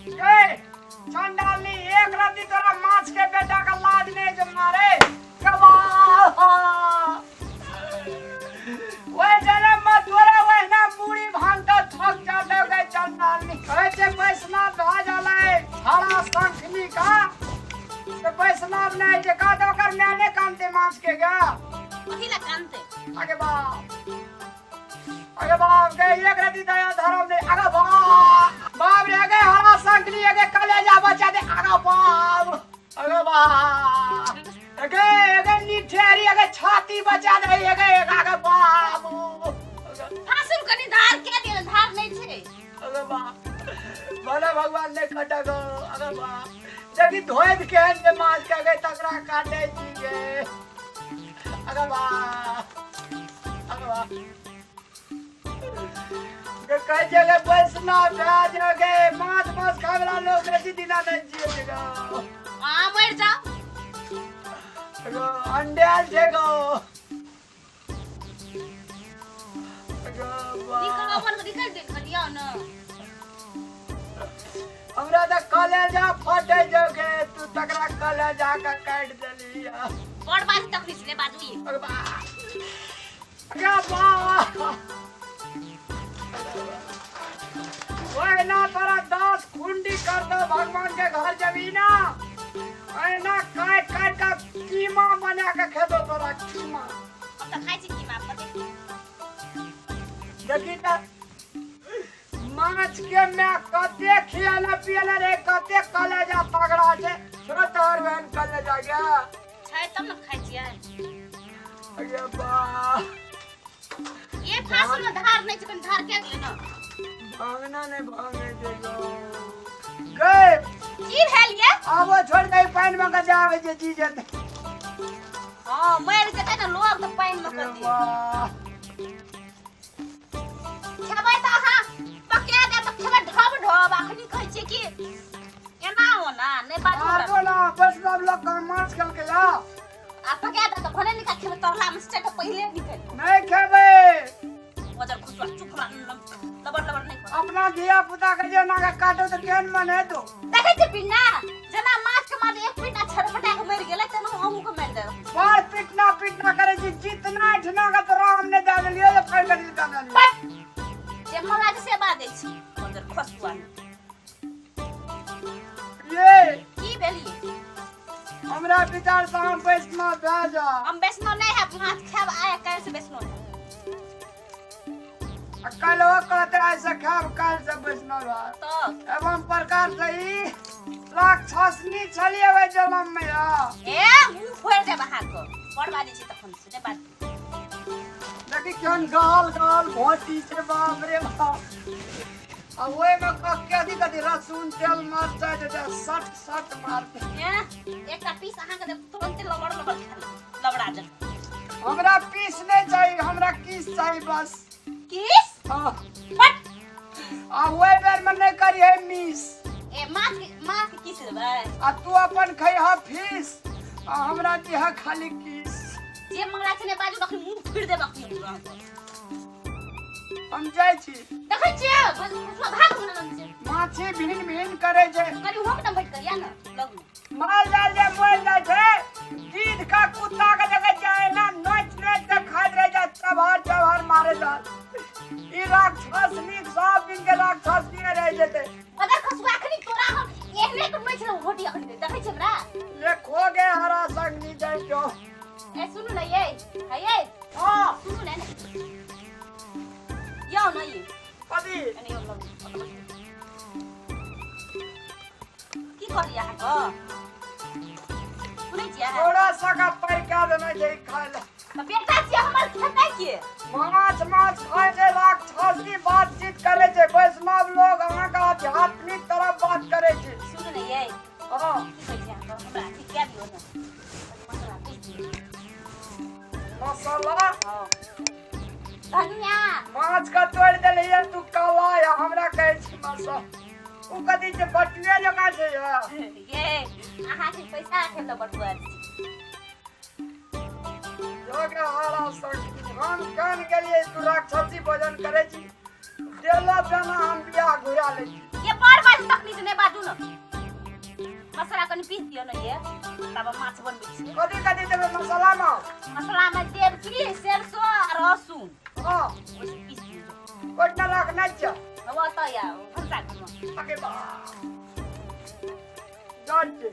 ए चंडाली एक रत्ती तोरा माछ के बेटा का लाज नहीं जो मारे कबाह ओए जनम में तोरा ओहिना मूड़ी भांग के थक जाते गए चंडाली कहै छै वैष्णव भए गेलै हरा शंखनी का से वैष्णव नहि छै का तऽ ओकर माय नहि कानते माछ के गा कथी ला कानते अगे बाप अगे बाप गे एक रति दया धर्म नहीं अगे बाप बाप रे अगे हरा संकली अगे कलेजा बचा दे अगे बाप अगे बाप अगे अगे निठेरी अगे छाती बचा दे अगे अगे बाप फांसुल कनी धार के दिल धार नहीं छै अगे बाप भले भगवान ने कटा गो अगे बाप जबकि धोए के जे माछ के अगे तकरा काटे छी गे अगे बाप अगे बाप के कहै छै गे वैष्णव भए जो गे माछ मांस खाय वाला लोग बेसी दिना नहि जिए छै गो आ मर जाओ गो अंडे आयल छै गो गो निकल बा। अपन निकल दे खलिया न हमरा तऽ कलेजा फटे जो गे तू तकरा कलेजा के काटि देली बड़ बात तकलीफ ने बाजू ये अरे बा अरे बा ओए ना तोरा 10 खुंडी कर दो भगवान के घर जबी ना ऐना काट काट के कीमा बना के खेदो तोरा कीमा अब त खाइ छी कीमा पते देखी त माछ के मैं कते खियाला पियाला रे कते कलेजा तगड़ा छै छोड़ तोहर बहन कलेजा गया छै तब न खाइ छियै अरे बा ये फांसुल में धार नहीं छै कनी धार के गेलै न भांगना नहीं भांगे देगो गए की भेल ये आबो छोड़ दे पानि में के जावे जे जी जत हां मर जेतै न लोग त पानि में अरे कर दिए वाह खेबै त अहाँ पका दे त खेबै ढब ढब अखनी कहै छियै कि एना ओना नहि बाजू हमरा। आबो ना वैष्णव लोग का माछ खेलके या आ पका दे त भने निकाल खेबै तरला में से त पहिले निकल नहीं खेबै वजन खुसवा चुप लबर लबर नहि कर अपना धिया पुता के जे ना के काटो तो केहन मन हेतो देखै छियै पिन्ना जेना माछ के मारे एक पिन्ना छटपटा के मरि गेलै तेना अहूँ के मारि देब बड़ पिटना पिटना करे छी जितना ठिना के तोरा हम नहीं दे देलियो जे फाड़ के दे देलियो पट जे मन लागे से बाजै छी वजन खसुआ ये की भेलियै हमरा विचार से हम वैष्णव भए जा हम वैष्णव नहि हैब माछ खायब आय काल्हि से वैष्णव हैब आ कल वो कहते ऐसे खाब कल से वैष्णव है तऽ एवं प्रकार से ई राक्षसनी छलिए ओहि जन्म में या ए मुँह फोड़ि देब अहाँके बड़ बाजै छी तखन से नहि बाजू देखी केहन गाल गाल भोटी छै बाप रे बाप आ ओहिमे कथी कथी लहसुन तेल मरचाइ दे दे सट सट मारते ए एकटा पीस अहाँके देब तुरन्ते लबड़ लबड़ खा लेब लबड़ा जकाँ हमरा पीस नहीं चाहिए हमरा किस चाहिए बस किस हाँ पट आ ओहि बेर में नहीं करी है मिस ए माछ के किस देबै आ तू अपन खैह फीस आ हमरा दिह खाली किस जे मंगला छै ने बाजू अखन मुँह फिर देब अखन हम अहाँके हम जाइ छी देखै छियै भसुआ भाग हमरा लग से माछी भिन भिन करै छै कनि होक ने बैठ करिया ने लग में माल जाल जे मरि जाइ छै गिद्ध का कुत्ता के देखै छै एना नोचि नोचि के खाइत रहै छै चबहर चबहर मारे छै ई राक्षस नीक सब दिन के राक्षस निये रहि जेतै अगर खसुआ अखनी तोरा हम एहने के नोचि लेबौ घोटी अखनी देखै छियै हमरा ये खो गे हरा संग नी जाइ छौ ए सुनू ने ये है ये हाँ सुनू ने यौ ने ये कथी एने यौ लग ओतऽ बैठू। की कहलियै अहाँके सुनै छियै थोड़ा सा का पैर क्या देना छै खाय ले तऽ बेटा छियै हमर खेतै के माछ माछ खाय छै राक्षसी बातचीत करे छै वैष्णव लोग अहाँके आध्यात्मिक तरफ बात करे छै सुनू ने ये हाँ की कहै छै अहाँके हमरा अथी कए दियौ ने मसला पीस दियौ मसाला हँ धनिया माछ के तोड़ि देलियै तू काला या हमरा कहै छी मसाला ओ कथी छै बटुए जकाँ छै या ये अहाँके पैसा राखै लए बटुआ छी योगे हारा संग हम कान गेलियै तू राक्षसी भोजन करै छी देलो बेना हम बियाह घुरा लै छी ये बड़ बाजू तखनी से नहि बाजू कनि पीस दियौ ने ये, तब माछ बनबै छी। कथी कथी देबै मसाला में? मसाला में देब की सरसों आ लहसुन। हाँ। ओहिसँ पीस दियौ। कोटना रखना छै? ओतऽ या भनसा घरमे। अगे बाप, जान छै।